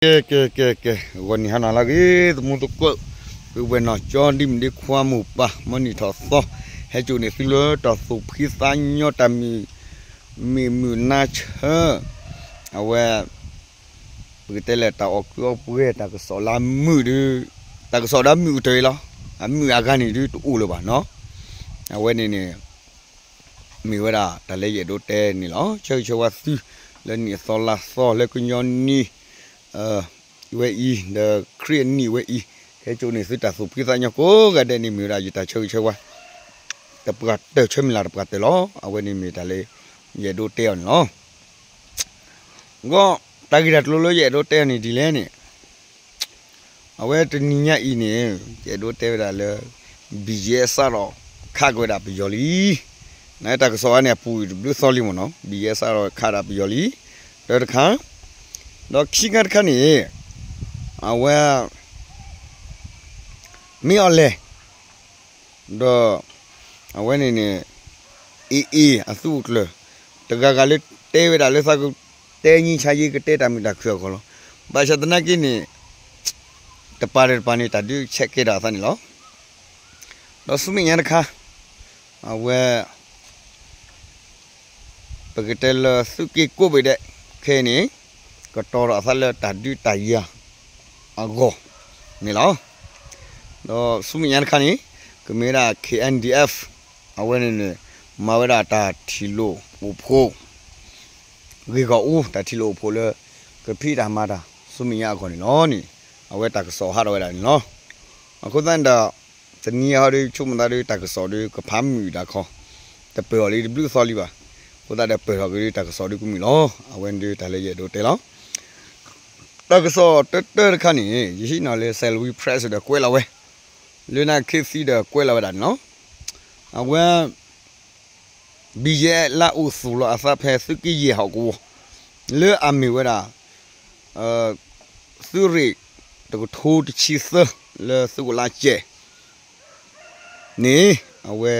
ကဲ ကဲ ကဲ ကဲ ဂီၤနံၤဟါနၤလၢအဂ့ၤ သမူသကိး ပုၢ်ဝဲၢ်နီၢ်ကၠီ ဒ်မုၣ်ဒ်ခွါ မိၢ်ပၢ် မ်နံၣ်ထီၣ်သီ ဟဲစိာ်န့ၢ်သုလၢတၢ်သူၣ်ဖှံသးညီ တၢ်မုာ် မုာ်မုာ်နါဆၢ အဝဲ ပကတဲလၢတၢ်အီၣ်ကုအီပှဲၤ တၢ်ကစီၣ်လၢအမုာ်ဒီး တၢ်ကစီၣ်ဒီးအမုာ်ကတၢၢ်အံၤလီၤ. အမုာ်အဂၤန့ၣ်ဒုးတအိၣ်လၢၤဘၣ်နီၤ. အဝဲန့ၣ်န့ၣ် မ့ၢ်ဝဲဒၣ်တၢ်လၢယအဲၣ်ဒိးတဲန့ၣ်လီၤ. ဆၢဂ့ၤဆၢဝါသု လၢနံၣ်အသီလါသီ လၢကညီနံၣ် ဝဲအံၤ ဒီးခရံာ်အနံၣ်ဝဲအံၤ ဟဲစိာ်န့ၢ်သုတၢ်သူၣ်ဖှံသးညီကိးဂၤဒဲးန့ၣ် မ့ၢ်ဝဲဒၣ်ယတၢ်ဆၢဂ့ၤဆၢဝါ တပှၢ်တၢၢ် ဆၢမုၢ်လၢ်တပှၢ်တၢၢ်လီၤ. အဝဲန့ၣ်မ့ၢ်တၢ်လၢ ယအဲၣ်ဒိးတဲအီၤန့ၣ်လီၤ. ဂီၢ် တၢ်ဂ့ၢ်တၢ်ကျိၤလၢယအဲၣ်ဒိးတဲအီၤန့ၣ်ဒ်လဲၣ်န့ၣ် အဝဲတနံၤညါအံၤန့ၣ် ယအဲၣ်ဒိးတဲဝဲဒၣ်လၢ ဘံၣ်ယဲၢ်စးထီၣ်ခးက့ၤဝဲဒၣ်ပယီၤလံ. နတၢ်ကစီၣ်အံၤန့ၣ် အပူၤတဘျုးသီလံမ့ၢ်နီၤ ဘံၣ်ယဲၢ်စးထီၣ်ခးဒၣ်ပယီၤလံ တၢတခါ ဒီးခံခါတခါန့ၣ် အဝဲ မ့ၢ်အီၤလဲၣ် ဒီး အဝဲန့ၣ်န့ၣ် AA အသုးခိၣ်ကျၢၢ် တဂၤဂၤလၢတဲဝဲဒၣ်လၢသးကတဲ ငြိမ်းချမ်းရေး ကတဲတၢ်မုာ်တၢ်ခုၣ်အဂီၢ်လီၤ. ဘၣ်ဆၣ်သနာ်က့န့ၣ် တပၤဒီးတပၤန့ၣ် တၢ်ဒုးဆဲးကဲထီၣ်အသးန့ၣ်လီၤ. ဒီးဆူမဲာ်ညါတခါ အဝဲ ပကတဲလၢသုးက့ကိးဘ့ၣ်ဒဲး ခဲအံၤန့ၣ် ကတီၤထီၣ်အသးလၢတၢ်ဒုးတၢ်ယၤအဂီၢ်န့ၣ်လီၤ. ဒီးဆူမဲာ်ညါတခါန့ၣ် ကမ့ၢ်ဝဲဒၣ် KNDF အဝဲန့ၣ်န့ၣ် မၤဝဲဒၣ်တၢ်ထံၣ်လိာ်အိၣ်ဖှိၣ် ဂ့ၢ်ဂီၢ်အူ တၢ်ထံၣ်လိာ်အိၣ်ဖှိၣ်လၢ ကဖံးတၢ်မၤတၢ် ဆူမဲာ်ညါအဂီၢ်န့ၣ်လီၤန့ၣ် အဝဲတၢ်ကစီၣ်ဟးထီၣ်ဝဲဒၣ်န့ၣ်လီၤ. အဃိသတးန့ၣ်ဒီး တနံၤအံၤဟီဒီး ဆိကမိၣ်သးဒီး တၢ်ကစီၣ်ဒီး ကဖးမုာ်တၢ်ခီ တပၢၢ်အီၤလံတဘျုးသီလံဘၣ်. အဃိသတးဒီးပၢၢ်ထီၣ်က့ၤဒီးတၢ်ကစီၣ်ဒီးကမုာ်လီၤ. အဝဲန့ၣ်ဒီးတၢ်လၢယအဲၣ်ဒိးတဲလီၤ. တၢ်ကစီၣ်တၢတၢတခါန့ၣ် ယဟံးန့ၢ်လၢ Salween Press ဒီးကွဲးလီၤဝဲ လၢနၢ်ခ့သံဒီးကွဲးလီၤဝဲဒၣ်န့ၣ်လီၤ. အဝဲ ဘံၣ်ယဲၢ်လၢအအိၣ်သူၣ်လီၤအသးဖဲသုးက့ယဲၢ်ဟီၣ်ကဝီၤ လၢအမ့ၢ်ဝဲဒၣ် သုးရ့ၣ်တကထိတဆံသၢ လၢသုးခိၣ်လါစဲးန့ၣ် အဝဲ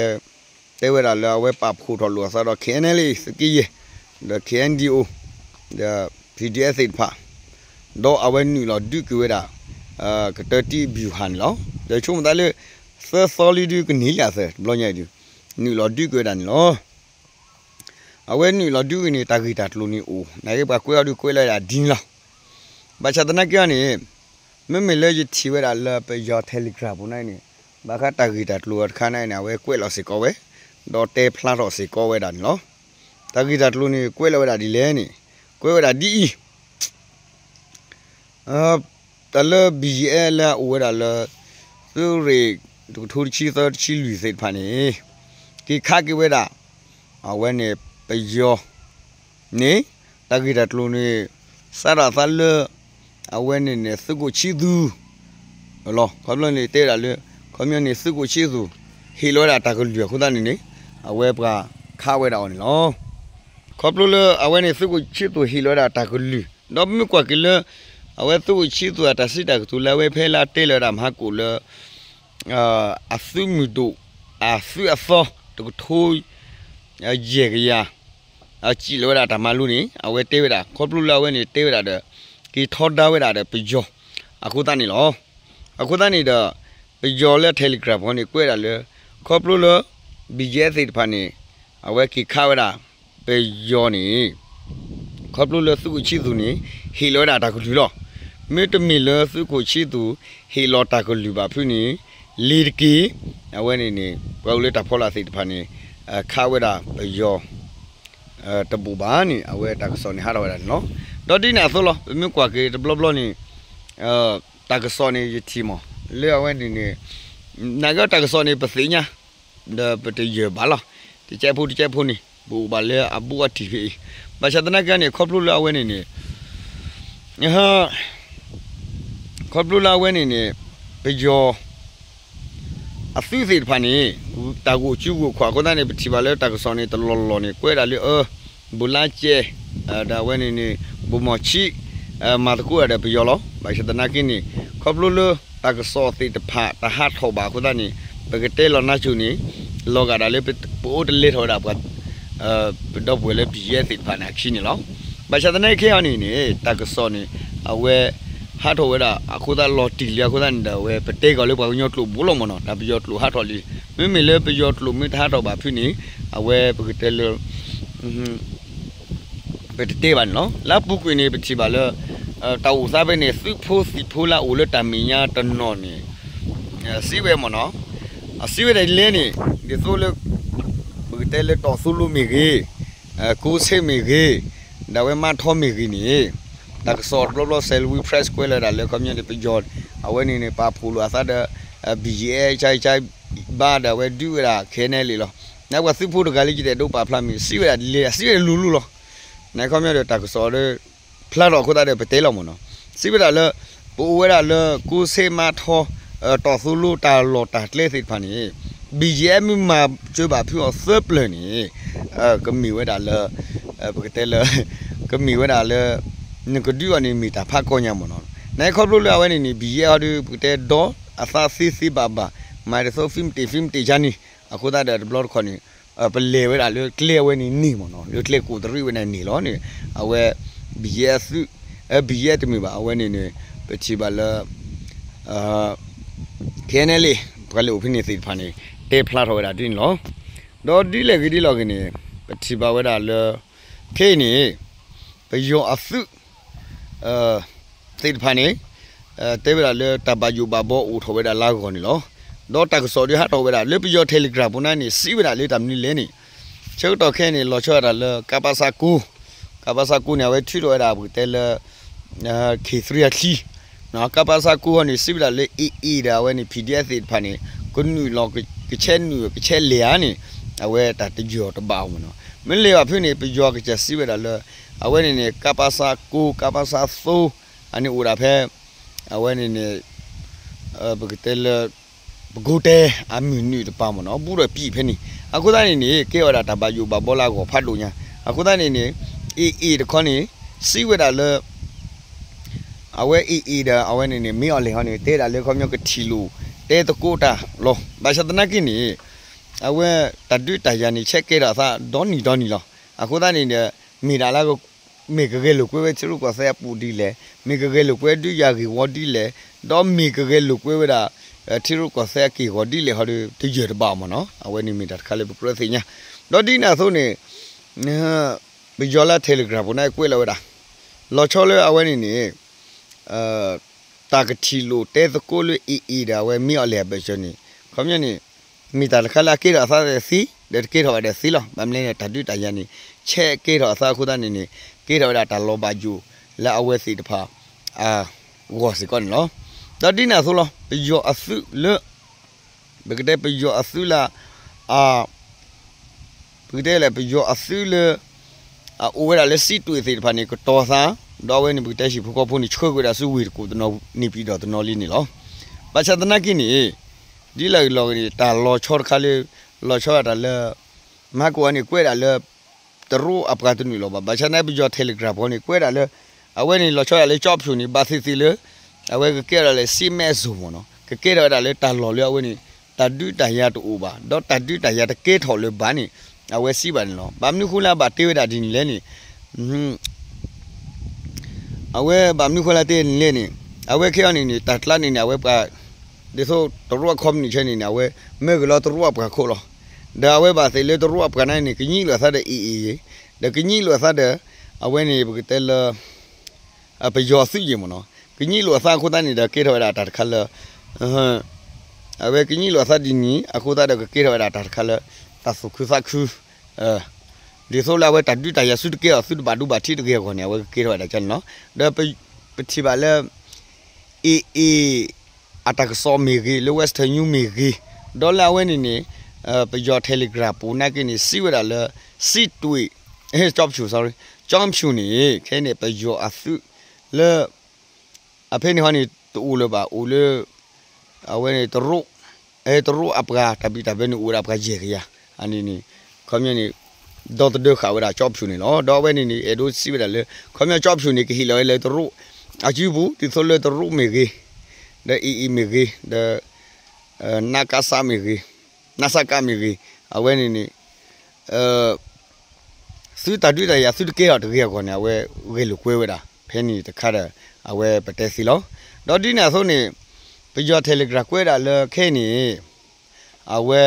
တဲဝဲဒၣ်လၢအဝဲပာ်ဖှိၣ်ထီၣ်လိာ်အသးဒီး KNLA သုးက့ယဲၢ် ဒီး KNDO ဒီး PDF သ့ၣ်တဖၣ် ဒီးအဝဲနုာ်လီၤဒုးက့ၤဝဲဒၣ် ကတၢၢ်တံၢ်ဘျူးဟးန့ၣ်လီၤ. ဒီးဆိကမိၣ်သးလၢ သၢသီလံဒုးကန့ၢ်လံအသၢ တဘျီညါအံၤဒုး နုာ်လီၤဒုးက့ၤဝဲဒၣ်န့ၣ်လီၤ. အဝဲနုာ်လီၤဒုးက့ၤန့ၣ် တၢ်ဂ့ၢ်တၢ်ကျိၤန့ၣ်အိၣ် နာ်က့ပှၤကွဲးအီၤဒုးကွဲးလီၤဝဲဒၣ်ဒ်န့ၣ်လီၤ. ဘၣ်ဆၣ်သနာ်က့အီၤန့ၣ် မ့မ့ၢ်လၢယထံၣ်ဝဲဒၣ်လၢပယီၤ Telegram ပူၤန့ၣ်န့ၣ် ဘၣ်ဃးတၢ်ဂ့ၢ်တၢ်ကျိၤတခါန့ၣ်န့ၣ် အဝဲကွဲးလီၤစ့ၢ်ကီးဝဲ ဒီးတဲဖျါထီၣ်စ့ၢ်ကီးဝဲဒၣ်န့ၣ်လီၤ. တၢ်ဂ့ၢ်တၢ်ကျိၤန့ၣ် ကွဲးလီၤဝဲဒၣ်ဒ်လဲၣ်န့ၣ် ကွဲးဝဲဒၣ်ဒ်အံၤ တၢ်လၢ ဘံၣ်ယဲၢ်လၢအအိၣ်ဝဲဒၣ်လၢ သုးရ့ၣ်တကထိတဆံသၢတဆံလွံၢ်သ့ၣ်တဖၣ်န့ၣ် က့ၤခးက့ၤဝဲဒၣ် အဝဲန့ၣ် ပယီၤန့ၣ် တၢ်ဂ့ၢ်တၢ်ကျိၤန့ၣ် စးထီၣ်အသးလၢ အဝဲန့ၣ်န့ၣ် သုးခိၣ်ဆံသူးလီၤ. ခီဖျိန့ၣ်တဲဝဲဒၣ်လၢ ခီပညီန့ၣ် သုးခိၣ်ဆံသူး ဟ့ၣ်လီၤဝဲဒၣ်တၢ်ကလုၢ်အဃိသတးန့ၣ်န့ၣ် အဝဲပှၤခးဝဲဒၣ်အီၤန့ၣ်လီၤ. ခီဖျိလၢအဝဲန့ၣ် သုးခိၣ်ဆံသူးဟ့ၣ်လီၤဝဲဒၣ်တၢ်ကလုၢ် ဒီးပမ့ၢ်ကွၢ်က့ၤလၢ အဝဲသုးခိၣ်ဆံသူးအတၢ်စံးတၢ်ကတိၤလၢအဝဲဖဲလၢအတဲလီၤဝဲဒၣ်မဟါကိၣ်လၢ အသုးမုၢ်ဒိၣ် အသုးအသီ တကထိ ယဲၢ်ကယၤ စံးလီၤဝဲဒၣ်တၢ်မၤလိန့ၣ် အဝဲတဲဝဲဒၣ် ခီဖျိလၢအဝဲန့ၣ်တဲဝဲဒၣ်ဒီး က့ၤထီဒါဝဲဒၣ်ဒီးပယီၤ အဃိသတးန့ၣ်လီၤ. အဃိသတးန့ၣ်ဒီး ပယီၤလၢ Telegram ဖီန့ၣ် ကွဲးဒၣ်လၢ ခီဖျိလၢ ဘံၣ်ယဲၢ်သ့ၣ်တဖၣ်န့ၣ် အဝဲက့ၤခးဝဲဒၣ် ပယီၤန့ၣ် ခီဖျိလၢသုးခိၣ်ဆံသူးန့ၣ် ဟ့ၣ်လီၤဝဲဒၣ်တၢ်ကလုၢ်လီၤ. မ့တမ့ၢ်လၢသုးခိၣ်ဆံသူး ဟ့ၣ်လီၤတၢ်ကလုၢ်ဘၣ်ဖုန့ၣ် လ့ၤတက့ၢ် အဝဲန့ၣ်န့ၣ် ပှၤအိၣ်လၢတၢ်ဖီလာ်သ့ၣ်တဖၣ်န့ၣ် ခးဝဲဒၣ်ပယီၤ တဘိးဘၣ်န့ၣ် အဝဲတၢ်ကစီၣ်န့ၣ်ဟးထီၣ်ဝဲဒၣ်န့ၣ်လီၤ. ဒီးဒ်န့ၣ်အသိးလီၤ ပမ့ၢ်ကွၢ်က့ၤတဘျီဘျီန့ၣ် တၢ်ကစီၣ်န့ၣ်ယထံၣ်မး လၢအဝဲန့ၣ်န့ၣ် နာ်က့တၢ်ကစီၣ်န့ၣ် ပသ့ၣ်ညါ ဒီးပတယၢၢ်ဘၣ်လီၤ. တကဲဖိတကဲဖိန့ၣ် ပအိၣ်ဘၣ်လၢအဘူးအတံၢ်ဖဲအံၤ ဘၣ်ဆၣ်သနာ်က့န့ၣ် ခီဖျိလၢအဝဲန့ၣ်န့ၣ် ခီဖျိလၢအဝဲန့ၣ်န့ၣ် ပယီၤ အသုးသ့ၣ်တဖၣ်န့ၣ် တၢ်ဂိၢ်စုဂိၢ်ခွါအဃိသတးန့ၣ် ပထံၣ်ဘၣ်လၢတၢ်ကစီၣ်န့ၣ် တလီၢ်လီၢ်န့ၣ် ကွဲးဒၣ်လၢ အၢ ဘိးလါကဲ ဒီးအဝဲန့ၣ်န့ၣ် ဘိးမီၢ်ဆံး မၤသကိးတၢ်ဒီးပယီၤလီၤ. ဘၣ်ဆၣ်သနာ်က့န့ၣ် ခီဖျိလၢတၢ်ကစီၣ်သ့ၣ်တဖၣ် တဟးထီၣ်ဘၣ်အဃိသတးန့ၣ် ပကတဲလီၤနါစိၤန့ၣ် လီၤဂာ်ဒၣ်လၢပအိၣ်တလဲၤထီၣ်ဝဲဒၣ်ပှၤ ပဒီပုၢ်ဝဲၢ်လၢ ဘံၣ်ယဲၢ်သ့ၣ်တဖၣ်န့ၣ်အခံန့ၣ်လီၤ. ဘၣ်ဆၣ်သနာ်က့ခဲအံၤန့ၣ်န့ၣ် တၢ်ကစီၣ်န့ၣ် အဝဲ ဟးထီၣ်ဝဲဒၣ်အဃိသတးလီၤတံၢ်လံအဃိသတးန့ၣ်ဒီး အဝဲပတဲကီးလၢပှၤကညီကျိာ်ဘူးလီၤမ့ၢ်နီၤ, တၢ်ပယီၤကျိာ်ဟးထီၣ်လံ. မ့မ့ၢ်လၢပယီၤကျိာ်မ့ၢ်တဟးထီၣ်ဘၣ်ဖုန့ၣ် အဝဲပကတဲလၢ ပတတဲဘၣ်န့ၣ်လီၤ. လၢအပူၤကွံာ်န့ၣ် ပထံၣ်ဘၣ်လၢ တၢ်အိၣ်သးဖဲန့ၣ် သုးဖိသံၣ်ဖိလၢအအိၣ်လၢတၢ်မဲာ်ညါတနီၤန့ၣ် စံးဝဲမ့ၢ်နီၤ, အစံးဝဲဒၣ်ဒ်လဲၣ်န့ၣ် ဒ်သိးလၢ ပကတဲလၢတီၢ်သူလိမ့ၢ်ဂ့ၤ, ကိးဆ့မ့ၢ်ဂ့ၤ, ဒၣ်ဝဲမါထီမ့ၢ်ဂ့ၤန့ၣ် တၢ်ကစီၣ်တဘျီဘျီ Salween Press ကွဲးလီၤဒၣ်လၢခီပညီန့ၣ် ပယီၤ အဝဲန့ၣ်န့ၣ် ပာ်ဖှိၣ်လိာ်အသးဒီး ဘံၣ်ယဲ ကၠါကၠါ ဘါဒီးအဝဲဒုးဝဲဒၣ် ခဲနဲလံလီၤ. နပှၤသုးဖိတဂၤလၢယတဲဒိပာ်ဖျါမံၤ စံးဝဲဒၣ်ဒ်လဲၣ် အစံးဝဲဒၣ်လိၤလိၤလီၤ. နခီပညီဒီးတၢ်ကစီၣ်ဒီး ဖျါထီၣ်အဃိသတးဒီးပတဲလီၤမ့ၢ်နီၤ, စံးဝဲဒၣ်လၢ ပအိၣ်ဝဲဒၣ်လၢကိးဆ့မါထီ တီၢ်သူလိတၢ်လီၢ်တၢ်ကျဲသ့ၣ်တဖၣ်န့ၣ် ဘံၣ်ယဲမ့ၢ်မၤစၢၤဘၣ်ဖုအီၤသၢပျၢၤန့ၣ် ကမ့ၢ်ဝဲဒၣ်လၢ ပကတဲလၢ ကမ့ၢ်ဝဲဒၣ်လၢ နကဒုးအီၤန့ၣ်မ့ၢ်တၢ်ဖးကီညါမ့ၢ်နီၤ. နခီဖျိလၢအဝဲန့ၣ်န့ၣ် ဘံၣ်ယဲအီၤဒီး ပကတဲဒီးအသးသ့သ့ဘၣ်ဘၣ် မၤတသိး ဖံးမတ့ၢ် ဖံးမတ့ၢ်ကၢန့ၣ် အဃိသတးဒီးတဘျီတခီၣ်န့ၣ် ပလဲၤဝဲဒၣ်လၢကျဲအဝဲန့ၣ်န့ၣ်မ့ၢ်နီၤ, လၢကျဲကိးတရံးဝဲန့ၣ်န့ၣ်လီၤန့ၣ် အဝဲ ဘံၣ်ယဲအသုး ဘံၣ်ယဲတမ့ၢ်ဘၣ် အဝဲန့ၣ်န့ၣ် ပထံၣ်ဘၣ်လၢ ခဲနဲလံ ပှၤလၢအိၣ်ဖဲန့ၣ်သ့ၣ်တဖၣ်န့ၣ် တဲဖျါထီၣ်ဝဲဒၣ်ဒ်န့ၣ်လီၤ. ဒီးဒ်လဲၣ်ဂ့ၤဒ်လဲၣ်ဂ့ၤန့ၣ် ပထံၣ်ဘၣ်ဝဲဒၣ်လၢ ခဲအံၤန့ၣ် ပယီၤအသုး သ့ၣ်တဖၣ်န့ၣ် တဲဝဲဒၣ်လၢတၢ်ဘၣ်ယိၣ်ဘၣ်ဘီအိၣ်ထီၣ်ဝဲဒၣ်လၢအဂီၢ်န့ၣ်လီၤ. ဒီးတၢ်ကစီၣ်ဒုးဟးထီၣ်ဝဲဒၣ်လၢပယီၤ Telegram ပူၤန့ၣ်န့ၣ် စံးဝဲဒၣ်လၢတၢ်မနုၤလဲၣ်န့ၣ် ဆၢကတီၢ်ခဲအံၤန့ၣ် လီၤဆီဒၣ်တၢ်လၢ ကပစ ကိး ကပစ ကိးန့ၣ် အဝဲထုးထီၣ်ဝဲဒၣ်ပကတဲလၢ ခ့ၣ်သရံအချံ ကပစ ကိးဟီန့ၣ် စံးဝဲဒၣ်လၢ AA ဒီးအဝဲန့ၣ် PDF သ့ၣ်တဖၣ်န့ၣ် ကနုာ်လီၤ ကဆဲးနုာ် ကဆဲးလဲၤဧါန့ၣ် အဝဲတၢ်တယၢၢ်တဘၣ်အီၤမ့ၢ်နီၤ. မ့ၢ်လဲၤဘၣ်ဖုန့ၣ် ပယီၤကစၢ်စံးဝဲဒၣ်လၢ အဝဲန့ၣ်န့ၣ် ကပစ ကိး ကပစ သိ အန့ၣ်အိၣ်ဒၣ်ဖဲ အဝဲန့ၣ်န့ၣ် ပကတဲလၢ ပကိးတဲအမုၢ်နုာ်တပၤမ့ၢ်နီၤ ဘူးဒီးပံာ်ဖဲန့ၣ် အဃိသတးန့ၣ်န့ၣ် ကဲဝဲဒၣ်တၢ်ဘၣ်ယိၣ်ဘၣ်ဘီလၢအဂီၢ်ဖးဒိၣ်ညါ အဃိသတးန့ၣ်န့ၣ် AA တခီန့ၣ် စံးဝဲဒၣ်လၢ အဝဲ AA ဒီးအဝဲန့ၣ်န့ၣ် မ့ၢ်အီၤလဲၣ်ဟီန့ၣ် တဲဒၣ်လၢခီပညီကထံၣ်လိာ် တဲသကိးတၢ်လီၤ. ဘၣ်ဆၣ်သနာ်က့န့ၣ် အဝဲတၢ်ဒုးတၢ်ယၤန့ၣ် ဆဲးကဲထီၣ်အသးဒီနံၤဒီနံၤလီၤ. အဃိသတးန့ၣ်ဒီး မ့ၢ်ဒၣ်လၢ မ့ၢ်ကဂဲၤလိာ်ကွဲဝဲထံရူၢ်ကီၢ်သဲးအပူၤဒ်လဲၣ်, မ့ၢ်ကဂဲၤလိာ်ကွဲဒုးယၤဂ့ၢ်ဝီဒ်လဲၣ်, ဒီးမ့ၢ်ကဂဲၤလိာ်ကွဲဝဲဒၣ် ထံရူၢ်ကီၢ်သဲးအက့ၢ်အဂီၤဒ်လဲၣ်ဟီဒီး တယၢၢ်တဘၣ်အီၤမ့ၢ်နီၤ. အဝဲန့ၣ်မ့ၢ်တၢ်တခါလၢပကြၢးသ့ၣ်ညါ, ဒီးဒ်န့ၣ်အသိးန့ၣ် ပယီၤလၢ Telegram ပူၤန့ၣ်ကွဲးလီၤဝဲဒၣ်, လီၤဆီလၢအဝဲန့ၣ်န့ၣ် တၢ်ကထံၣ်လိာ်တဲသကိးလၢ AA ဒီးအဝဲမ့ၢ်အီၤလဲၣ်အဘၢၣ်စၢၤန့ၣ် ခီပညီန့ၣ် မ့ၢ်တၢ်တခါလၢအကဲထီၣ်အသးသ့ ဒီးတကဲထီၣ်ဝဲဒၣ်သ့လီၤ. ဘၣ်မနုၤလဲၣ်န့ၣ် တၢ်ဒုးတၢ်ယၤန့ၣ် ဆဲးကဲထီၣ်အသးအဃိသတးန့ၣ်န့ၣ် ကဲထီၣ်ဝဲဒၣ်တၢ်လီၤဘၣ်ယိၣ်လၢအဝဲသ့ၣ်တဖၣ် အဂီၢ်စ့ၢ်ကီးန့ၣ်လီၤ. ဒီးဒ်န့ၣ်အသိးလီၤ ပယီၤအသုးလၢ ပကတဲပယီၤအသုးလၢ ပကတဲလၢပယီၤအသုးလၢ အအိၣ်ဝဲဒၣ်လၢစံးတွ့ၣ်သ့ၣ်တဖၣ်န့ၣ် ကတီၤသး, ဒီးအဝဲန့ၣ်ပကတဲဟံၣ်ဖိဃီဖိန့ၣ် ဆှၢကွံာ်ဝဲဒၣ်ဆူဝ့ၢ်တကူၣ်တနီၤ န့ၢ်ပံၤဒီးတနီၤလံန့ၣ်လီၤ. ဘၣ်ဆၣ်သနာ်က့န့ၣ် ဒ်လဲၣ်ဂ့ၤလီၤဂ့ၤန့ၣ် တၢ်လီၤဆီတခါလၢ လီၤဆီဒၣ်တၢ်လၢ မဟါကိၣ်အံၤန့ၣ် ကွဲးဒၣ်လၢ တရူးအပှၤတနုာ်လီၤဘၣ်. ဘၣ်ဆၣ်န့ၣ် ပယီၤ Telegram ပူၤန့ၣ် ကွဲးဒၣ်လၢ အဝဲန့ၣ်လီၤဆီဒၣ်လၢ ကၠီဖၠူၣ်န့ၣ် ဘၣ်သ့ၣ်သ့ၣ်လၢ အဝဲကကဲထီၣ်လၢ စံးမဲစိၤမ့ၢ်နီၤ ကကဲထီၣ်ဝဲဒၣ်လၢတၢ်လီၢ်လၢအဝဲန့ၣ် တၢ်ဒုးတၢ်ယၤတအိၣ်ဘၣ် ဒီးတၢ်ဒုးတၢ်ယၤတကဲထီၣ်လၢၤဘၣ်န့ၣ် အဝဲစံးဘၣ်န့ၣ်လီၤ. ဘၣ်မနုၤဃိလၢအဘၣ်တဲဝဲဒၣ်ဒ်န့ၣ်လဲၣ်န့ၣ် အဝဲဘၣ်မနုၤဃိလၢတဲန့ၣ်လဲၣ်န့ၣ် အဝဲခဲအံၤန့ၣ်န့ၣ် တၢ်ကျါန့ၣ်န့ၣ် အဝဲပှၤ ဒ်သိးတရူးအခီပနံၣ်ဆဲန့ၣ်န့ၣ် အဝဲ မၢက့ၤလီၤတရူးအပှၤခိၣ်လီၤ. ဒီးအဝဲဘၣ်သ့ၣ်လၢတရူးအပှၤန့ၣ်န့ၣ် ကညံးလိာ်အသးဒီး AA ဒီးကညံးလိာ်အသးဒီး အဝဲန့ၣ်ပကတဲလၢ ပယီၤအသုးယံၤမ့ၢ်နီၤ ကညံးလိာ်အသးအဃိသတးန့ၣ်ဒီး ကဲထီၣ်ဝဲဒၣ်တၢ်တခါလၢ အဝဲကညံးလိာ်အသးဒ်န့ၣ် အဃိသတးဒီးကကဲထီၣ်ဝဲဒၣ်တၢ်တခါလၢ တၢ်သူၣ်ခုသးခု ဒ်သိးလၢအဝဲတၢ်ဒုးတၢ်ယၤဆူတကဲအီၤ သုတဘၣ်ဒိဘၣ်ထံးတဂ့ၤအဂီၢ်န့ၣ် အဝဲကကဲထီၣ်ဝဲဒၣ်ကန့ၣ်လီၤ. ဒီးပထံၣ်ဘၣ်လၢ AA အတၢ်ကစီၣ်မ့ၢ်ဂ့ၤ လၢ Western News မ့ၢ်ဂ့ၤ ဒီးလၢအဝဲန့ၣ်န့ၣ် ပယီၤ Telegram ပူၤနာ်က့န့ၣ် စံးဝဲဒၣ်လၢ စံးတွ့ၣ် ကၠီဖၠူၣ် sorry ကၠီဖၠူၣ်န့ၣ် ခဲအံၤန့ၣ် ပယီၤအသုးလၢ အဖဲန့ၣ်ဟီန့ၣ် တအိၣ်လၢၤဘၣ် အိၣ်လၢ အဝဲန့ၣ် တရူး တရူးအပှၤတၢ်ဘံၣ်တၢ်ဘၢန့ၣ် အိၣ်ဝဲဒၣ်ပှၤယဲၢ်ကယၤ အန့ၣ်န့ၣ် ခီပညီန့ၣ် ဒီသဒၢဃာ်ဝဲဒၣ်ကၠီဖၠူၣ်န့ၣ်လီၤ. ဒီးအဝဲန့ၣ်န့ၣ် အဲၣ်ဒိးစံးဝဲဒၣ်လၢ ခီပညီကၠီဖၠူၣ်န့ၣ် ကဟ့ၣ်လီၤဝဲလၢတရူး အစုပူၤ ဒ်သိးလၢတရူးမ့ၢ်ဂ့ၤ ဒီး AA မ့ၢ်ဂ့ၤ ဒီး နကစ မ့ၢ်ဂ့ၤ နစက မ့ၢ်ဂ့ၤ အဝဲန့ၣ်န့ၣ် သုတၢ်ဒုးတၢ်ယၤသုတကဲထီၣ်တဂ့ၤအဂီၢ်န့ၣ် အဝဲဂဲၤလိာ်ကွဲဝဲဒၣ် ဖဲန့ၣ်တခါဒီး အဝဲပတဲသ့လီၤ. ဒီးဒ်န့ၣ်အသိးန့ၣ် ပယီၤ Telegram ကွဲးဒၣ်လၢခဲအံၤန့ၣ် အဝဲ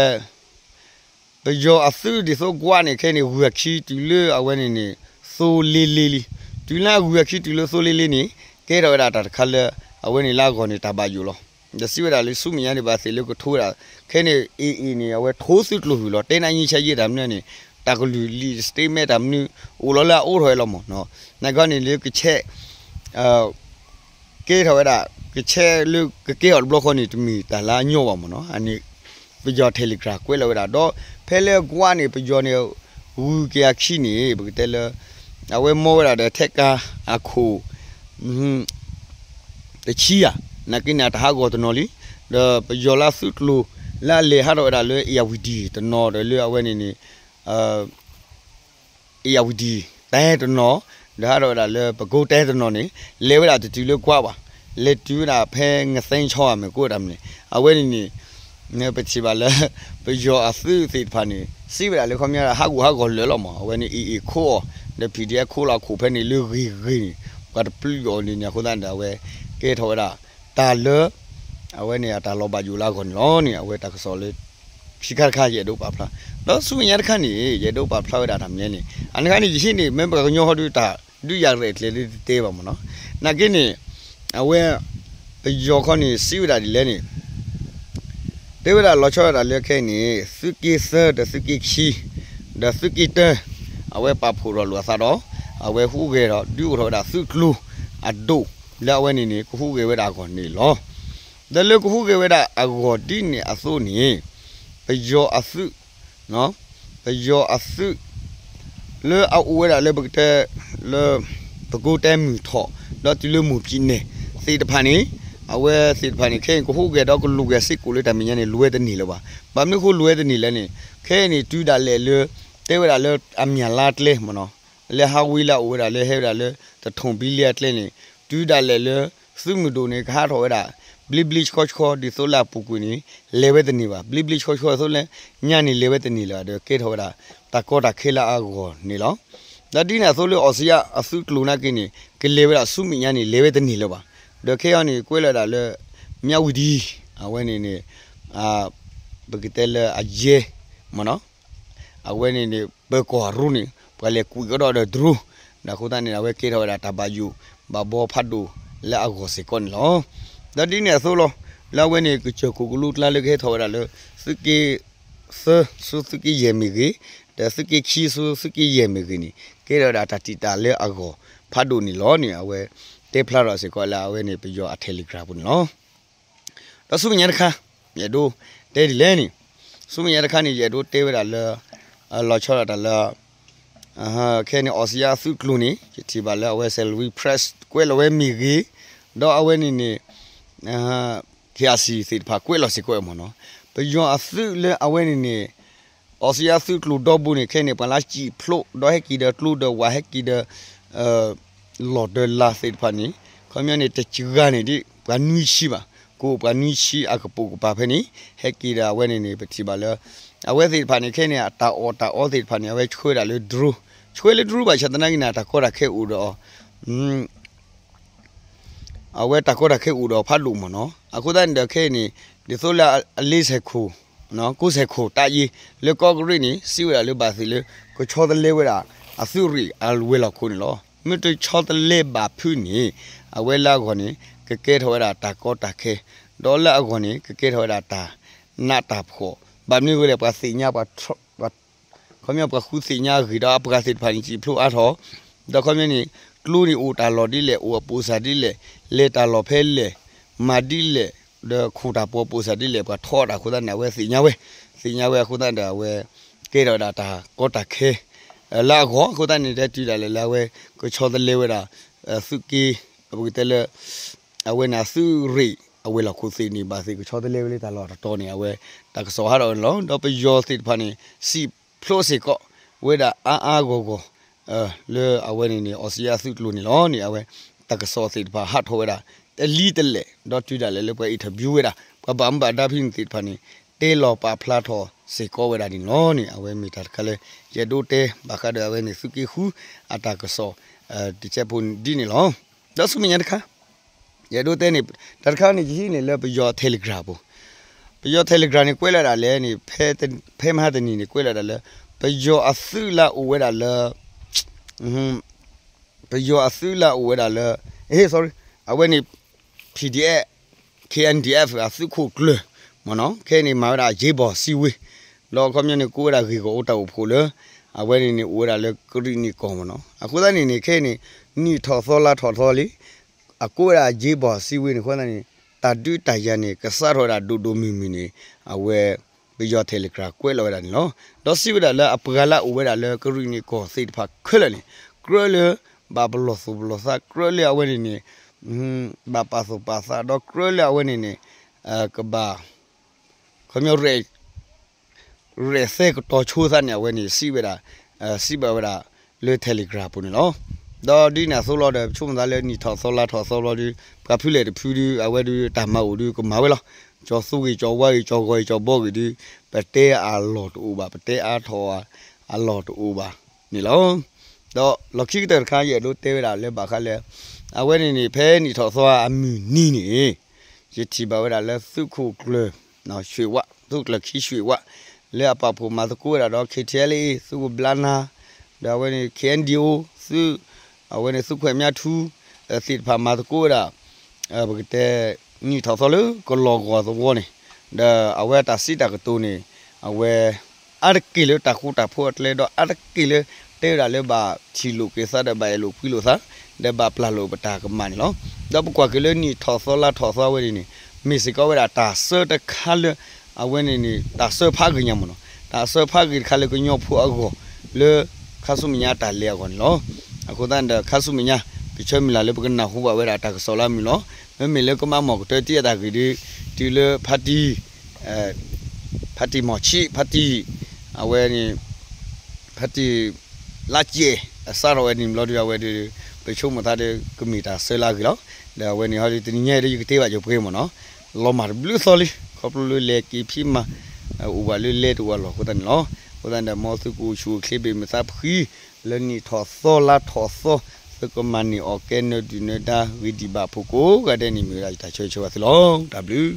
ပယီၤအသုးဒ်သိးကွၢ်န့ၣ် ခဲအံၤန့ၣ် ဂုၤအခံတုၤလၢအဝဲန့ၣ်န့ၣ် သိလ့လ့လံ. တုၤလၢအဂုၤအခံတုၤလၢသိလ့လ့န့ၣ် ကဲထီၣ်ဝဲဒၣ်တၢ်တခါလၢ အဝဲန့ၣ်လၢအဂီၢ်န့ၣ် တၢ်ဘၣ်ယိၣ်လီၤ. ဒီးစံးဝဲဒၣ်လၢဆူမဲာ်ညါန့ၣ် ဘၣ်သ့ၣ်လၢကထိဝဲဒၣ် ခဲအံၤန့ၣ် AA န့ၣ် အဝဲထိသုးကျိၤဟုၣ်လီၤ. တဲနၢ်ယံဆါယံတၢ်မနုၤန့ၣ် တၢ်ကလုၢ်လံာ် statement တၢ်မနုၤ အိၣ်လီၤလၢအအိၣ်ထီၣ်ဝဲလီၤမ့ၢ်နီၤ. နကီန့ၣ်လၢကဆဲး ကဲထီၣ်ဝဲဒၣ် ကဆဲးလၢကကဲထီၣ်တဘျီဃီန့ၣ် တမ့ၢ်တၢ်လၢအညီဘၣ်မ့ၢ်နီၤ. အန့ၣ် ပယီၤ Telegram ကွဲးလီၤဝဲဒၣ် ဒီးဖဲလၢကွၢ်န့ၣ် ပယီၤန့ၣ် ဂုၤက့ၤအခံန့ၣ် ပကတဲလၢ အဝဲမီဝဲဒၣ်ဒီးထဲကါအခိၣ် တဆံယၤ နာ်က့န့ၣ် အတဟးဂီၤတနီၤလံ. ဒီးပယီၤလၢသုးကျိၤ လၢအလဲၤဟးထီၣ်ဝဲဒၣ်လၢ အ့ၣ်ယၣ်ဝတံၣ်တနီၤ ဒီးလၢအဝဲန့ၣ်န့ၣ် အ့ၣ်ယၣ်ဝတံၣ်တဲတနီၤ ဒီးဟးထီၣ်ဝဲဒၣ်လၢပကိးတဲတနီၤန့ၣ် လဲၤဝဲဒၣ်တတုၤလၢကွၢ်ဘၣ်. လဲၤတုၤဝဲဒၣ်ဖဲငသဲဆီဧါ မ့ၢ်ကိးတၢ်မနုၤန့ၣ် အဝဲန့ၣ်န့ၣ် ပထံၣ်ဘၣ်လၢ ပယီၤအသုးသ့ၣ်တဖၣ်န့ၣ် စံးဝဲဒၣ်လၢခီပညီ ဟးဂူာ်ဟးဂီၤလၢာ်လီၤမ့ၢ် အဝဲန့ၣ် AA ခိးအီၤ ဒီး PDF ခိးလီၤအခိၣ်ဖဲန့ၣ်လၢဂ့ၤဂ့ၤန့ၣ် ပှၤတပျုၢ်အီၤန့ၣ်န့ၣ် အဃိသတးန့ၣ်ဒီး အဝဲကဲထီၣ်ဝဲဒၣ် တၢ်လၢ အဝဲန့ၣ်အတၢ်လီၤဘၣ်ယိၣ်လၢအဂီၢ်န့ၣ်လီၤန့ၣ် အဝဲတၢ်ကစီၣ်လၢ ခံခါတခါ ယအဲၣ်ဒိးပာ်ဖျါ ဒီးဆူမဲာ်ညါတခါန့ၣ် ယအဲၣ်ဒိးပာ်ဖျါဝဲဒၣ်တၢ်မနုၤန့ၣ် အန့ၣ်တခါန့ၣ် ယဟံးန့ၢ် မ့ၢ်ပှၤကညီဟီဒုးတၢ် ဒုးယၤရဲၣ်ကျဲၤဒုးတတဲဘၣ်မ့ၢ်နီၤ. နာ်က့န့ၣ် အဝဲ ပယီၤခီန့ၣ် စံးဝဲဒၣ်ဒ်လဲၣ်န့ၣ် တဲဝဲဒၣ်လီၤဆီဒၣ်တၢ်လၢခဲအံၤန့ၣ် သုးက့သၢဒီးသုးက့ခံ ဒီးသုးက့တၢ အဝဲပာ်ဖှိၣ်ထီၣ်လိာ်အသးဒီး အဝဲဟူးဂဲၤဒီး ဒုးအိၣ်ထီၣ်ဝဲဒၣ်သုးကျိၤအဒိၣ် လၢအဝဲန့ၣ်န့ၣ် ကဟူးဂဲၤဝဲဒၣ်အဂီၢ်န့ၣ်လီၤ. ဒီးလၢကဟူးဂဲၤဝဲဒၣ်အဂီၢ်ဒ်န့ၣ်အသိးန့ၣ် ပယီၤအသုး ပယီၤအသုး လၢအအိၣ်ဝဲဒၣ်လၢပကတဲ လၢ ပကိးတဲမုၢ်ထီၣ် ဒီးတုၤလၢမိၢ်ဖံးနဲၣ်သ့ၣ်တဖၣ်န့ၣ် အဝဲသ့ၣ်တဖၣ်န့ၣ် ခဲအံၤကဟူးဂဲၤဒီးကလူၤဂဲၤစ့ၢ်ကီးလၢတၢ်မဲာ်ညါန့ၣ် လိၤဝဲတန့ၢ်လၢၤဘၣ်. ဘၣ်မနုၤအဃိလိၤဝဲတန့ၢ်လဲၣ်န့ၣ် ခဲအံၤန့ၣ် တုၤဒၣ်လဲာ်လၢ တဲဝဲဒၣ်လၢအမၠၣ်လါကျဲမ့ၢ်နီၤ လၢဟးဝ့လၢအအိၣ်ဝဲဒၣ်လၢဟဲဝဲဒၣ်လၢ တထိၣ်ဘံလ့အကျဲန့ၣ် တုၤဒၣ်လဲာ်လၢ သုးမုၢ်ဒိၣ်န့ၣ် ကဟးထီၣ်ဝဲဒၣ် ဘျ့ဘျ့ဆှီဆှီ ဒ်သိးလၢအပူၤကွံာ်န့ၣ် လဲၤဝဲတန့ၢ်ဘၣ်. ဘျ့ဘျ့ဆှီဆှီအသိးလၢ ညါန့ၣ်လဲၤဝဲတန့ၢ်လၢၤဘၣ်ဒီး ကဲထီၣ်ဝဲဒၣ် တၢ်ကီတၢ်ခဲလၢအဂီၢ်န့ၣ်လီၤ. ဒီးဒ်န့ၣ်အသိးလၢ အီစံယါအသုးကျိၤနာ်က့န့ၣ် ကလဲၤဝဲဒၣ်ဆူမဲာ်ညါန့ၣ် လဲၤဝဲတန့ၢ်လၢၤဘၣ်. ဒီးခဲအံၤန့ၣ် ကွဲးလီၤဒၣ်လၢ မၠၣ်ဝံၤဒံ အဝဲန့ၣ်န့ၣ် ပကတဲလၢအယဲၢ် မ့ၢ်နီၤ အဝဲန့ၣ်န့ၣ် ပၢၤကီၢ်အရူန့ၣ် ပှၤလဲၤကွံာ်ကဒီးဒီး drone ဒီးအဃိသတးန့ၣ် အဝဲကဲထီၣ်ဝဲဒၣ်တၢ်ဘၣ်ယိၣ်ဘၣ်ဘီဖးဒိၣ်လၢအဂီၢ်စ့ၢ်ကီးန့ၣ်လီၤ. ဒီးဒ်န့ၣ်အသိးလီၤ လၢအဝဲန့ၣ် ကစၢၢ်ခိၣ်ကလူးကျါလၢကဟဲထီၣ်ဝဲဒၣ်လၢ သုးက့သၢဆူသုးက့ယဲၢ်မ့ၢ်ဂ့ၤ, ဒီးသုးက့ခံဆူသုးက့ယဲၢ်မ့ၢ်ဂ့ၤန့ၣ် ကဲထီၣ်ဝဲဒၣ်တၢ်တံာ်တာ်လၢအဂီၢ်ဖးဒိၣ်န့ၣ်လီၤန့ၣ် အဝဲတဲဖျါထီၣ်စ့ၢ်ကီးလၢအဝဲန့ၣ် ပယီၤအ Telegram ပူၤန့ၣ်လီၤ. ဒီးဆူမဲာ်ညါတခါ ယအဲၣ်ဒိးတဲဒ်လဲၣ်န့ၣ်, ဆူမဲာ်ညါတခါန့ၣ် ယအဲၣ်ဒိးတဲဝဲဒၣ်လၢ လီၤဆီဒၣ်တၢ်လၢ ခဲန့ၣ် အီစံယါသုးကျိၤန့ၣ် ယထံၣ်ဘၣ်လၢအဝဲ Salween Press ကွဲးလီၤဝဲမ့ၢ်ဂ့ၤ, ဒီးအဝဲန့ၣ်န့ၣ် KIC သ့ၣ်တဖၣ်ကွဲးလီၤစ့ၢ်ကီးဝဲ မ့ၢ်နီၤ, ပယီၤအသုးလၢအဝဲန့ၣ်န့ၣ် အီစံယါသုးကျိၤဒီဘိန့ၣ် ခဲန့ၣ် ပှၤလၢစံၣ်ဖျိး ဒီးဟဲက့ၤဒီးကျိဒီးဝး ဟဲက့ၤဒီး လီၢ်ဒီးလၤသ့ၣ်တဖၣ်န့ၣ် ခီပညီန့ၣ် တစှၤန့ၣ်ဒ် ပှၤနွံဆံဘၣ်, ကအိၣ်ပှၤနွံဆံအကပိာ်ကပၤဖဲန့ၣ် ဟဲက့ၤဒီးအဝဲန့ၣ်န့ၣ် ပထံၣ်ဘၣ်လၢ အဝဲသ့ၣ်တဖၣ်န့ၣ် ခဲန့ၣ် အတၢ်အီၣ်တၢ်အီသ့ၣ်တဖၣ်န့ၣ် အဝဲဆှၢဒၣ်လၢ drone, ဆှၢလၢ drone ဘၣ်ဆၣ်သနာ်က့န့ၣ် တၢ်ကီတၢ်ခဲအိၣ်ဒီး အဝဲတၢ်ကီတၢ်ခဲအိၣ်ဒီးဖးဒိၣ် မ့ၢ်နီၤ, အဃိသတးန့ၣ်ဒီးခဲအံၤန့ၣ် ဒ်သိးလၢအလ့စဲးခိၣ် ကိးစဲးခိၣ်တၢ်အံၤ လၢကီၢ်ကရ့ၣ်န့ၣ် စံးဝဲဒၣ်လၢဘၣ်သ့ၣ်လၢ ကဆီတလဲဝဲဒၣ် အသုးရ့ၣ်အဝဲၤလီၢ်ခိၣ်န့ၣ်လီၤ. မ့ၢ်တဆီတလဲဘၣ်ဖုးန့ၣ် အဝဲလၢအဂီၢ်န့ၣ် ကကဲထီၣ်ဝဲဒၣ်တၢ်ကီတၢ်ခဲ, ဒီးလၢအဂီၢ်န့ၣ် ကကဲထီၣ်ဝဲဒၣ်တၢ်နးတၢ်ဖှီၣ်, ဘၣ်မနုၤအဃိလဲၣ် ပှၤသ့ၣ်ညါ ပှၤ ခီပညီပှၤဃုသ့ၣ်ညါအဂ့ၢ်ဒီး အပှၤသ့ၣ်တဖၣ်န့ၣ် စံၣ်ဖျိးအါထီၣ်, ဒီးခီပညီန့ၣ် ကျိန့ၣ်အိၣ်တၢ်လီၢ်ဒ်လဲၣ်, အိၣ်အပိာ်စၢ်ဒ်လဲၣ်, လဲၤတၢ်လီၢ်ဖဲလဲၣ်, မၤဒ်လဲၣ်, ဒီးခိၣ်တၢ်ပှီၤပိာ်စၢ်ဒ်လဲၣ်, ပှၤထီအတၢ်အဃိသတးန့ၣ် အဝဲသ့ၣ်ညါဝဲ, သ့ၣ်ညါဝဲအဃိသတးဒီး အဝဲကဲထီၣ်ဝဲဒၣ်တၢ်ကီတၢ်ခဲ လၢအဂီၢ်အဃိသတးန့ၣ် တဲတုၤဒၣ်လဲာ်လၢအဝဲ ကဆီတလဲဝဲဒၣ် သုးက့ ပကတဲလၢ အဝဲန့ၣ်အသုးရ့ၣ်အဝဲၤလီၢ်ခိၣ်သ့ၣ်န့ၣ် ဘၣ်သ့ၣ်ကဆီတလဲဝဲလၢတၢ်လီၢ်တတီၤန့ၣ် အဝဲတၢ်ကစီၣ်ဟးထီၣ်န့ၣ်လီၤ. ဒီးပယီၤသ့ၣ်တဖၣ်န့ၣ် စံၣ်ဖျိးစ့ၢ်ကီးဝဲဒၣ်အါအါဂီၢ်ဂီၢ် လၢအဝဲန့ၣ်န့ၣ် အီစံယါသုးကျိၤန့ၣ်လီၤန့ၣ် အဝဲတၢ်ကစီၣ်သ့ၣ်တဖၣ်ဟးထီၣ်ဝဲဒၣ် တလံတလဲၣ် ဒီးတုၤဒၣ်လဲာ်လၢပှၤ interview ဝဲဒၣ် ပှၤဘၣ်မူဘၣ်ဒါဖဲန့ၣ်သ့ၣ်တဖၣ်န့ၣ် တဲလီၤပာ်ဖျါထီၣ်စ့ၢ်ကီးဝဲဒၣ်န့ၣ်လီၤန့ၣ် အဝဲမ့ၢ်တၢ်တခါလၢ ယအဲၣ်ဒိးတဲဘၣ်ဃးဒီးအဝဲန့ၣ် သုးက့ဃုအတၢ်ကစီၣ် တကဲးဖိဒ်န့ၣ်လီၤ. ဒီးဆူမဲာ်ညါတခါ ယအဲၣ်ဒိးတဲန့ၣ် တၢ်တခါန့ၣ် ယဟံးန့ၢ်လၢပယီၤ Telegram ပူၤ, ပယီၤ Telegram န့ၣ် ကွဲးလီၤဒၣ်လဲၣ်န့ၣ် ဖဲမဟါတနံၤန့ၣ် ကွဲးလီၤဒၣ်လၢ ပယီၤအသုးလၢအအိၣ်ဝဲဒၣ်လၢ ပယီၤအသုးလၢအအိၣ်ဝဲဒၣ်လၢ sorry အဝဲန့ၣ် PDF, KNDF အသုးခိၣ်ကျၢၢ်မ့ၢ်နီၤ, ခဲအံၤန့ၣ် မၤဝဲဒၣ် အရေးပေါ်စည်းဝေး ဒီးအခီပညီန့ၣ် ကိးဝဲဒၣ်ဂ့ၢ်ဂီၢ်အိၣ်တၢ်အိၣ်ဖှိၣ်လၢ အဝဲန့ၣ်န့ၣ် အိၣ်ဝဲဒၣ်လၢကရံၣ်နံၣ်ကီၢ်မ့ၢ်နီၤ. အဃိသတးန့ၣ်န့ၣ် ခဲအံၤန့ၣ် နံၣ်ထီၣ်သီလါထီၣ်သီလံ အကိးဝဲဒၣ် အရေးပေါ်စည်းဝေး န့ၣ်အဃိသတးန့ၣ် တၢ်ဒုးတၢ်ယၤန့ၣ် ကစးထီၣ်ဝဲဒၣ်ဒိၣ်ဒိၣ်မုၢ်မုၢ်န့ၣ် အဝဲ ပယီၤ Telegram ကွဲးလီၤဝဲဒၣ်န့ၣ်လီၤ. ဒီးစံးဝဲဒၣ်လၢအပှၤလၢအအိၣ်ဝဲဒၣ်လၢ ကရံၣ်နံၣ်ကီၢ်သ့ၣ်တဖၣ်ခဲလၢာ်န့ၣ် ကြၢးလၢ ဘၣ်ပလီၢ်သူၣ်ပလီၢ်သး ကြၢးလၢအဝဲန့ၣ်န့ၣ် ဘၣ်ပာ်သူၣ်ပာ်သး ဒီးကြၢးလၢအဝဲန့ၣ်န့ၣ် ကဘၣ် ခီပညီ ရဲၣ်သဲကတီၤဆိသးန့ၣ် အဝဲန့ၣ် စံးဝဲဒၣ် စံးဘၣ်ဝဲဒၣ်လၢ Telegram ပူၤန့ၣ်လီၤ. ဒီးဒ်န့ၣ်အသိးလီၤဒီး ပဆိကမိၣ်သးလၢနံၣ်ထီၣ်သီလါထီၣ်သီဘျီဒီး ပှၤဖုလဲၣ်တဖုဒီး အဝဲဒီးတၢ်မၤအိၣ်ဒီးကမၤဝဲလီၤ. ကၠီၤသူဂ့ၤ ကၠီၤဝါဂ့ၤ ကၠီၤဂီၤဂ့ၤ ကၠီၤဘီဂ့ၤဒီး ပတဲအလီၢ်တအိၣ်ဘၣ် ပတဲအါထီၣ်အလီၢ်တအိၣ်ဘၣ်န့ၣ်လီၤ. ဒီးလီၢ်ခံကတၢၢ်တခါ ယအဲၣ်ဒိးတဲဝဲဒၣ်လၢဘၣ်ဃးလၢ အဝဲန့ၣ်န့ၣ် ဖဲနံၣ်ထီၣ်သီအမုၢ်နံၤန့ၣ် ယထံၣ်ဘၣ်ဝဲဒၣ်လၢသုးခိၣ်ကျၢၢ် ရွှေဝါ သုးခိၣ်ကျၢၢ်ခံ ရွှေဝါ လၢအပာ်ဖှိၣ်မၤသကိးဝဲဒၣ်ဒီး KTLA သုးခိၣ်ဘျါနါ ဒီးအဝဲန့ၣ် KNDO သုး အဝဲန့ၣ်သုးခွဲးမၠါထူ သ့ၣ်တဖၣ်မၤသကိးဝဲဒၣ် ပကတဲ နံၣ်ထီၣ်သီလၢကလီၤဂီၤသဝီန့ၣ် ဒီးအဝဲတၢ်စံးတၢ်ကတိၤန့ၣ် အဝဲ အါတက့ၢ်လၢတၢ်ဃူတၢ်ဖိးအကျဲ ဒီးအါတက့ၢ်လၢ တဲဝဲဒၣ်လၢဘၣ်ထံၣ်လိာ်က့ၤသးဒီးဘၣ်အဲၣ်လိာ်ကွံလိာ်သး ဒီးဘၣ်ပျၢ်လိာ်ပတၢ်ကမၣ်န့ၣ်လီၤ. ဒီးပကွၢ်က့ၤလၢနံၣ်ထီၣ်သီလါထီၣ်သီဝဲန့ၣ်န့ၣ် မ့ၢ်စ့ၢ်ကီးဝဲဒၣ်တၢ်ဆၢတခါလၢ အဝဲန့ၣ်န့ၣ် တၢ်ဆၢဖးဂ့ၤညါမ့ၢ်နီၤ တၢ်ဆၢဖးဂ့ၤတခါလၢကညီဖိအဂီၢ် လၢခါဆူမဲာ်ညါတၢ်လဲၤအဂီၢ်န့ၣ်လီၤ. အဃိသတးဒီး ခါဆူမဲာ်ညါ ပဆၢမုၢ်လၢ်လၢပကနၢ်ဟူဘၣ်ဝဲဒၣ်တၢ်ကစီၣ်လၢအမုာ်လီၤ. မ့မ့ၢ်လၢကမၤမီၢ်ကတၢၢ်တံၢ်အတၢ်ဂ့ၢ်ဒီး တုၤလၢဖါတံၢ် ဖါတံၢ်မီၢ်ဆံး ဖါတံၢ် အဝဲန့ၣ် ဖါတံၢ် လါကဲ အစးထီၣ်ဝဲန့ၣ်ဘျီဒီး အဝဲဒီး ပဆိကမိၣ်သးဒီး ကမ့ၢ်တၢ်ဆၢလၢအဂ့ၤလီၤ. ဒီးအဝဲန့ၣ်ဟီဒီး တနံၤညါအံၤဒီး ယကတဲဘၣ်ယပှဲၤမ့ၢ်နီၤ လီၤမၢ်တဘျုးသီလံ ခီဖျိလၢလဲၤက့ၤဖံးမၤ အိၣ်ဘၣ်လၢလဲတအိၣ်အလီၢ်အဃိသတးန့ၣ်လီၤ. အဃိသတးဒီး မ်သုကအိၣ်ဆူၣ်အိၣ်ချ့ဘၣ်မုာ်သးဖှံ လၢနံၣ်ထီၣ်သီလါထီၣ်သီ သုကမၤန့ၢ်အီၣ်ကဲနၢၤဒုၣ်နၢၤဒါ ဂ့ၤဒံးဘၣ်ဖိကိးဂၤဒဲးန့ၣ် မ့ၢ်ဝဲဒၣ်ယတၢ်ဆၢဂ့ၤဆၢဝါသုလီၤ. တၢ်ဘျုး